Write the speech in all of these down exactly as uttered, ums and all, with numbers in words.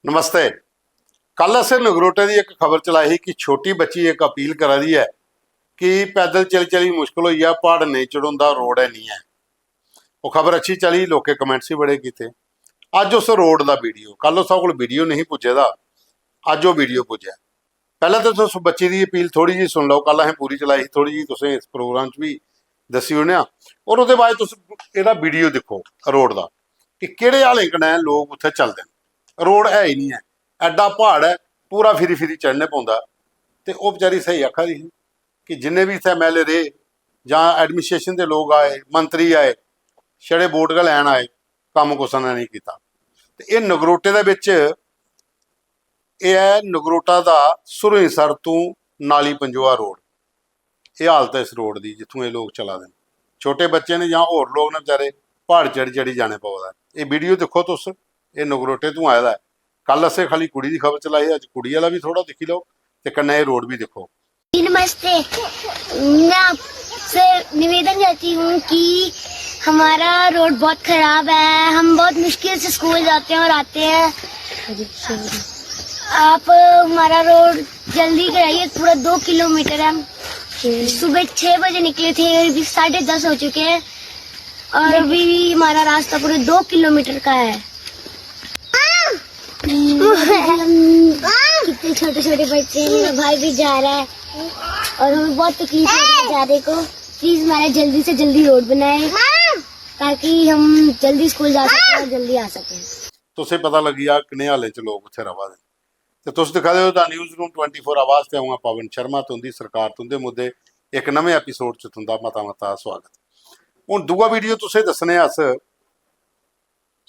नमस्ते। कल असें नगरोटे दी इक खबर चलाई ही कि छोटी बच्ची इक अपील करा दी ऐ कि पैदल चली चली मुश्कल होई गेआ, प्हाड़ नेईं चढ़ोंदा, रोड ऐ निं ऐ। ओह् खबर अच्छी चली, लोकें कमेंट्स बी बड़े कीते। अज्ज उस रोड दा वीडियो, कल उस कोल वीडियो नेईं पुज्जे दा, अज्ज ओह् वीडियो पुज्जेआ। पैह्लें ते तुस बच्ची दी अपील थोह्ड़ी जेही सुन लैओ, कल असें पूरी चलाई ही, थोह्ड़ी जेही तुसें इस प्रोग्राम च बी दस्सी ओड़ने आं। और ओह्दे बाद तुस एह्दा वीडियो दिक्खो रोड दा कि केह्ड़े हालें कन्नै लोक उत्थै चलदे न। रोड है ही निं ऐ, एड्डा प्हाड़ ऐ, पूरा फिरी फिरी चढ़ने पौंदा। ते ओह् बेचारी स्हेई आखा दी ही कि जिन्ने बी इत्थै एम एल ए रेह् जां एडमिनिस्ट्रेशन दे लोक आए, मंत्री आए, छड़े वोट गै लैन आए, कम्म कुसै ने नेईं कीता। ते एह् नगरोटे दे बिच, एह् ऐ नगरोटा दा सुरईंसर तों नाली पंजोआ रोड। एह् हालत ऐ इस रोड दी जित्थूं एह् लोक चला दे न। छोटे बच्चे न जां होर लोक न बेचारे, प्हाड़ चढ़ी चढ़ी जाने पवा दा ऐ। एह् वीडियो दिक्खो तुस, एह् नगरोटे तों आए दा ऐ। कल असें खाली कुड़ी दी खबर चलाई, अज्ज कुड़ी आह्ला बी थोह्ड़ा दिक्खी लैओ ते कन्नै एह् रोड बी दिक्खो। नमस्ते। मैं आपसे निवेदन करती हूँ कि हमारा रोड बहुत खराब है, हम बहुत मुश्किल से स्कूल जाते हैं और आते हैं। आप हमारा रोड जल्दी कराइए, पूरा दो किलोमीटर है। सुबह छः बजे निकले थे, अभी साढ़े दस हो चुके हैं और अभी भी हमारा रास्ता पूरे दो किलोमीटर का है। कितने छोटे छोटे बच्चे हैं, मेरा भाई भी जा रहा है और हमें बहुत तकलीफ हो रही है जाने को। प्लीज हमारा जल्दी से जल्दी रोड बनाए ताकि हम जल्दी स्कूल जा सकें और जल्दी आ सकें। तुसें पता लग्गी जा कनेह् हालें च लोक उत्थै रवा दे न। ते तुस दिक्खा दे ओ the news room twenty four आवाज ते अ'ऊं आं पवन शर्मा। तुं'दी सरकार तुं'दे मुद्दे इक नमें एपिसोड च तुं'दा मता मता सुआगत। हून दूआ वीडियो तुसें दस्सने अस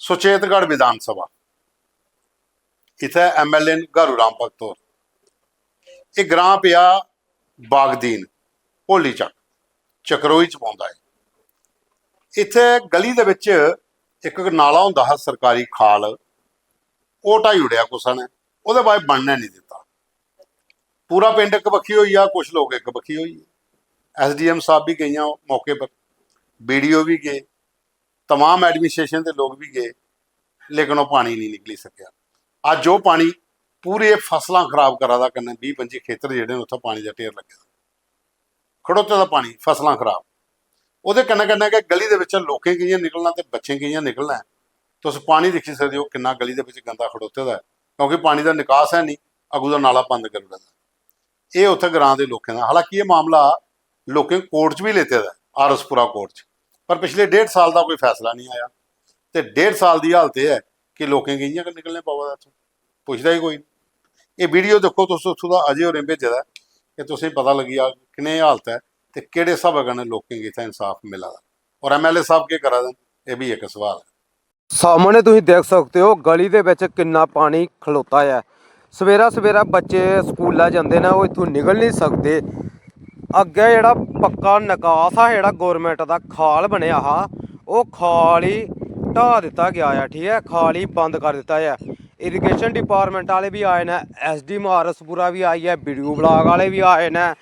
सुचेतगढ़ विधान सभा। इत्थै एम एल ए न गारू राम भगत होर। एह् ग्रां पेआ बागदीन, होली चक, चक्रोई च पौंदा ऐ। इत्थै गली दे बिच इक नाला होंदा हा सरकारी खाल, ओह् ढाई ओड़ेआ कुसै ने, ओह्दे बाद ब'न्न गै निं दित्ता। पूरा पिंड इक बक्खी होई गेआ, कुछ लोक इक बक्खी होई गे। एस डी एम साहब बी गेइयां मौके पर, बी डी ओ बी गे, तमाम एडमिनिस्ट्रेशन दे लोक बी गे, लेकिन ओह् पानी निं निकली सकेआ। अज्ज ओह् पानी पूरे फसलां खराब करा दा, कन्नै बीह् पंजी खेतर जेह्ड़े न उत्थै पानी दा ढेर लग्गे दा, खड़ोते दा पानी, फसलां खराब। ओह्दे कन्नै कन्नै गै गली दे बिच्चा लोकें कि'यां निकलना ते बच्चें कि'यां निकलना ऐ, तुस पानी दिक्खी सकदे ओ किन्ना गली दे बिच्च गंदा खड़ोते दा ऐ, क्योंकि पानी दा निकास है निं, अग्गूं दा नाला बंद करी ओड़े दा। एह् उत्थै ग्रां दे लोकें दा, हालांकि एह् मामला लोकें कोर्ट च बी लेते दा ऐ, आर एस पुरा कोर्ट च, पर पिछले डेढ़ साल दा कोई फैसला निं आया। ते डेढ़ साल दी हालत एह् ऐ कि लोकें गी इ'यां गै निकलने पवा दा इत्थूं, पुछदा ही कोई निं। एह् वीडियो दिक्खो तुस, उत्थूं दा अजय होरें भेजे दा ऐ, कि तुसेंगी पता लग्गी जाग कनेही हालत ऐ ते केह्ड़े स्हाबै कन्नै लोकें गी इत्थै इंसाफ मिला दा। और एम एल ए साहब केह् करा दे न, एह् बी इक सवाल ऐ। सामने तुसीं दिक्ख सकदे ओ गली दे बिच किन्ना पानी खलोता ऐ। सवेरा सवेरा बच्चे स्कूला जंदे न, ओह् इत्थूं निकल निं सकदे। अग्गें जेह्ड़ा पक्का नकास हा, जेह्ड़ा गौरमैंट दा खाल बनेआ हा, ओह् खाल ही ढाह् दित्ता गेआ ऐ, ठीक ऐ, खाल ही बंद कर दित्ता ऐ। इरीगेशन डिपार्टमेंट आह्ले बी आए न, एस डी मारसपुरा बी आई ऐ, बी डी ओ ब्लाक आह्ले बी आए न,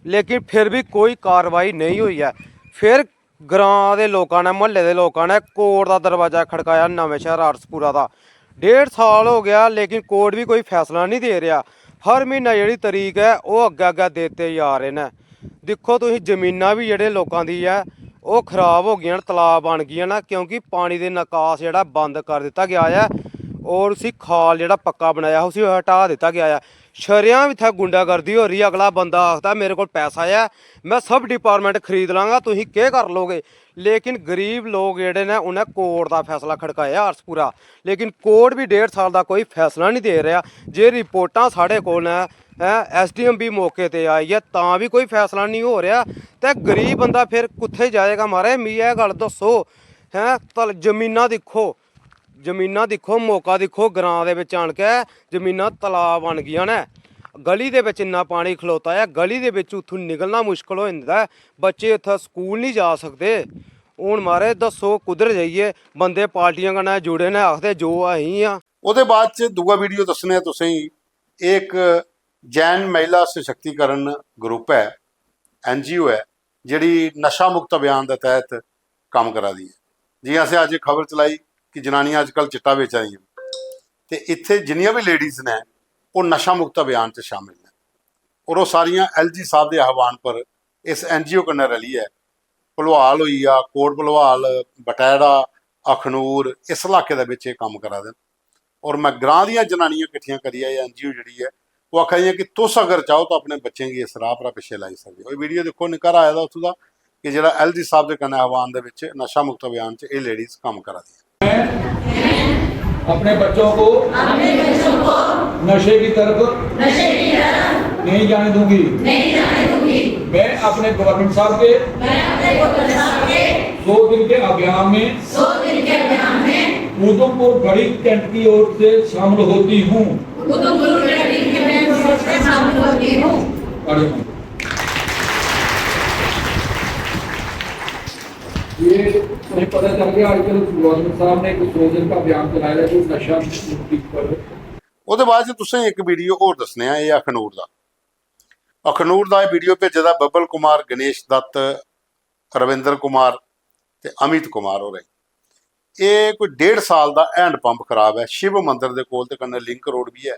लेकिन फिर बी कोई कार्रवाई नेईं होई ऐ। फिर ग्रां दे लोकां ने, म्हल्ले दे लोकां ने कोर्ट दा दरवाजा खड़काया नमें शैह्र आरसपुरा दा। डेढ़ साल हो गेआ, लेकिन कोर्ट बी कोई फैसला निं दे रेहा। हर म्हीना जेह्ड़ी तरीक ऐ, ओह् अग्गें अग्गें देते जा रहे न। दिक्खो तुसीं, जमीनां बी जेह्ड़े लोकां दी ऐ, ओह् खराब हो गेइयां न, तलाऽ बन गेइयां न, क्योंकि पानी दे नकास जेह्ड़ा बंद कर दित्ता गेआ ऐ और उसी खाल जेह्ड़ा पक्का बनाया हा, उसी हटा दित्ता गेआ ऐ। शरेआम इत्थै गुंडागर्दी हो रही ऐ। अगला बंदा आखदा, "मेरे कोल पैसा ऐ, में सब डिपार्टमेंट खरीद लांगा, तुसीं केह् कर लोगे?" लेकिन गरीब लोक जेह्ड़े न, उ'नें कोर्ट दा फैसला खड़काया आरसपुरा, लेकिन कोर्ट बी डेढ़ साल दा कोई फैसला निं दे रेहा। जे रिपोर्टां साढ़े कोल न, हैं, एस डी एम बी मौके ते आई ऐ, तां बी कोई फैसला निं हो रेहा, ते गरीब बंदा फिर कुत्थै जाएगा? महाराज, मिगी एह् गल्ल दस्सो, हैं, तल-, जमीनां दिक्खो, जमीनां दिक्खो, मौका दिक्खो, ग्रां दे बिच आन के जमीनां तलाऽ बन गेइयां न। गली दे बिच इन्ना पानी खलोता ऐ, गली दे बिच उत्थूं निकलना मुश्कल होई जंदा ऐ। बच्चे उत्थै स्कूल निं जा सकदे। हून महाराज दस्सो कुद्धर जाइये? बंदे पार्टियां कन्नै जुड़े न, आखदे जो अहीं आं। ओह्दे बाद च दूआ वीडियो दस्सने आं तुसेंगी। एह् इक जैन महिला सशक्तिकरण ग्रुप ऐ, एन जी ओ ऐ, जेह्ड़ी नशा मुक्त अभियान दे तैह्त कम्म करा दी ऐ। जि'यां असें अज्ज खबर चलाई कि जनानियां अज्जकल चिट्टा बेचा दियां, ते इत्थै जिन्नियां बी लेडीज न, ओह् नशा मुक्त अभियान च शामिल न। और ओह् सारियां एलजी साहब दे आह्वान पर इस एनजीओ कन्नै रलियै भलवाल होई गेआ, कोट भलवाल, बटैड़ा, अखनूर, इस इलाके दे बिच एह् कम्म करा दे न। और मैं ग्रां दियां जनानियां किट्ठियां करियै एह् एनजीओ जेह्ड़ी ऐ, ओह् आखा दियां कि तुस अगर चाहो तो अपने बच्चें गी इस राह पर पिच्छे लाई सकदे ओ। एह् वीडियो दिक्खो, निक्का हारा आए दा उत्थूं दा, कि जेह्ड़ा एलजी साहब दे कन्नै आह्वान दे बिच नशा मुक्त अभियान च एह् लेडीज कम्म करा दियां। अपने बच्चों को अपने बच्चों को नशे की तरफ नशे की तरफ नहीं जाने दूंगी। नहीं जाने दूंगी। मैं अपने गवर्नमेंट साहब के मैं अपने गवर्नमेंट साहब के सौ दिन के अभियान में सौ दिन के अभियान में उधमपुर गढ़ी कैंट की ओर से शामिल होती हूँ। उधमपुर गढ़ी कैंट की ओर से शामिल होती हूँ। ये तुम्हें पता चल गया, आजकल गवर्नमेंट साहब ने एक सौ दिन का अभियान चलाया है, जो नशा मुक्ति पर। ओह्दे बाद च तुसें इक वीडियो होर दस्सने आं, एह् अखनूर दा। अखनूर दा एह् वीडियो भेजे दा बबल कुमार, गणेश दत्त, रविंद्र कुमार ते अमित कुमार होरें। एह् कोई डेढ़ साल दा हैंड पंप खराब ऐ, शिव मंदर दे कोल ते कन्नै लिंक रोड बी ऐ।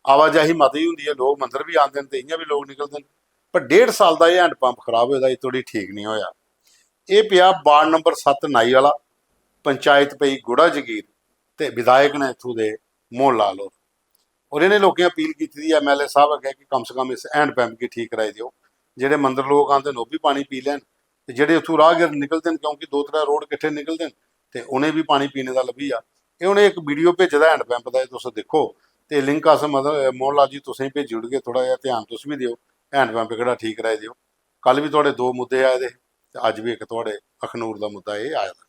आवाजाही मती होंदी ऐ, लोक मंदर बी आंदे न ते इ'यां बी लोक निकलदे न, पर डेढ़ साल दा एह् हैंड पंप खराब होए दा, अजें धोड़ी ठीक निं होएआ। एह् पेआ वार्ड नंबर सत्त नाई आह्ला, पंचायत पेई गुड़ा जगीर ते विधायक न इत्थूं दे मोहन लाल होर। और इ'नें लोकें अपील कीती दी ऐ एमएलए साहब अग्गें कि कम से कम इस हैंड पंप गी ठीक कराई देओ, जेह्ड़े मंदर लोक आंदे न ओह् बी पानी पी लैन ते जेह्ड़े उत्थूं राहगीर निकलदे न, क्योंकि दो त्रै रोड किट्ठे निकलदे न, ते उ'नें बी पानी पीने दा लब्भी जा। एह् उ'नें इक वीडियो भेजे दा हैंड पंप दा, एह् तुस दिक्खो, ते लिंक अस मतलब मोहन लाल जी तुसेंगी भेजी ओड़गे, थोह्ड़ा जेहा ध्यान तुस बी देओ, हैंड पंप एह्कड़ा ठीक कराई देओ। कल बी थुआढ़े दो मुद्दे आए दे हे ते अज्ज बी इक थुआढ़े अखनूर दा मुद्दा एह् आए दा।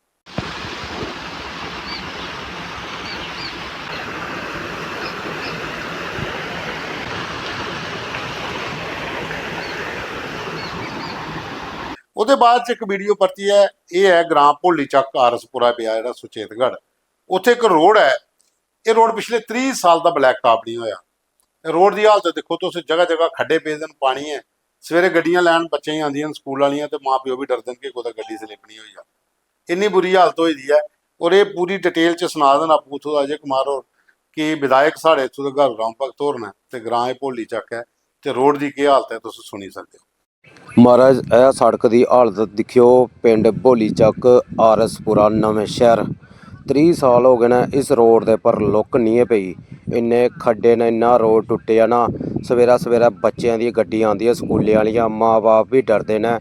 ओह्दे बाद च इक वीडियो परतियै एह् ऐ, ग्रां भोली चक्क आरएसपुरा पेआ जेह्ड़ा सुचेतगढ़, उत्थै इक रोड ऐ, एह् रोड पिछले त्रीह् साल दा ब्लैक टॉप निं होएआ। रोड दी हालत दिक्खो तुस, जगह जगह खड्डे पेदे न, पानी ऐ। सवेरे गड्डियां लैन बच्चें गी आंदियां न स्कूल आह्लियां ते मां प्यो बी डरदे न कि कुतै गड्डी स्लिप निं होई जा। इन्नी बुरी हालत होई दी ऐ। और एह् पूरी डिटेल च सना दे न आपूं उत्थूं दा अजय कुमार होर कि विधायक साढ़े इत्थूं दे घारू राम भगत होर न ते ग्रां एह् भोली चक्क ऐ ते रोड दी केह् हालत ऐ तुस सुनी सकदे ओ। महाराज, एह् सड़क दी हालत दिक्खेओ, पिंड भोली चक्क, आरएसपुरा, नमें शैह्र। त्रीह् साल हो गए न इस रोड दे पर लुक्क निं ऐ पेई। इन्ने खड्डे न, इन्ना रोड टुट्टेआ ना। सवेरै सवेरै बच्चें दी गड्डी आंदी ऐ स्कूलै आह्लियां, मां बाप बी डरदे न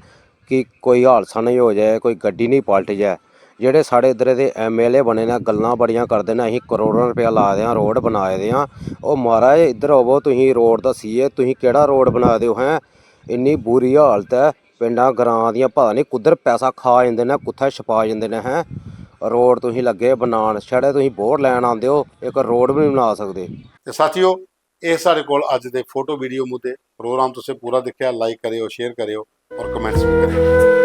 कि कोई हादसा निं हो जाए, कोई गड्डी निं पलट जाए। जेह्ड़े साढ़े इद्धरै दे एमएलए बने न, गल्लां बड़ियां करदे न, "अहीं करोड़ां रपेआ लाए दे आं, रोड बनाए दे आं।" ओह् महाराज, इद्धर आवो, तुहीं रोड दस्सियै, तुहीं केह्ड़ा रोड बनाए दे ओ, हैं? इन्नी बुरी हालत ऐ, पिंडां ग्रां दियां पता निं कुद्धर पैसा खा जंदे न, कुत्थै छपा जंदे न, हैं? रोड तुहीं लग्गे बनान, छड़े तुहीं वोट लैन आंदे ओ, इक रोड बी निं बना सकदे। ते साथियो, एह् साढ़े कोल अज्ज दे फोटो वीडियो मुद्दे। प्रोग्राम तुसें पूरा दिक्खेआ, लाइक करेओ, शेयर करेओ और कमेंट्स बी करेओ।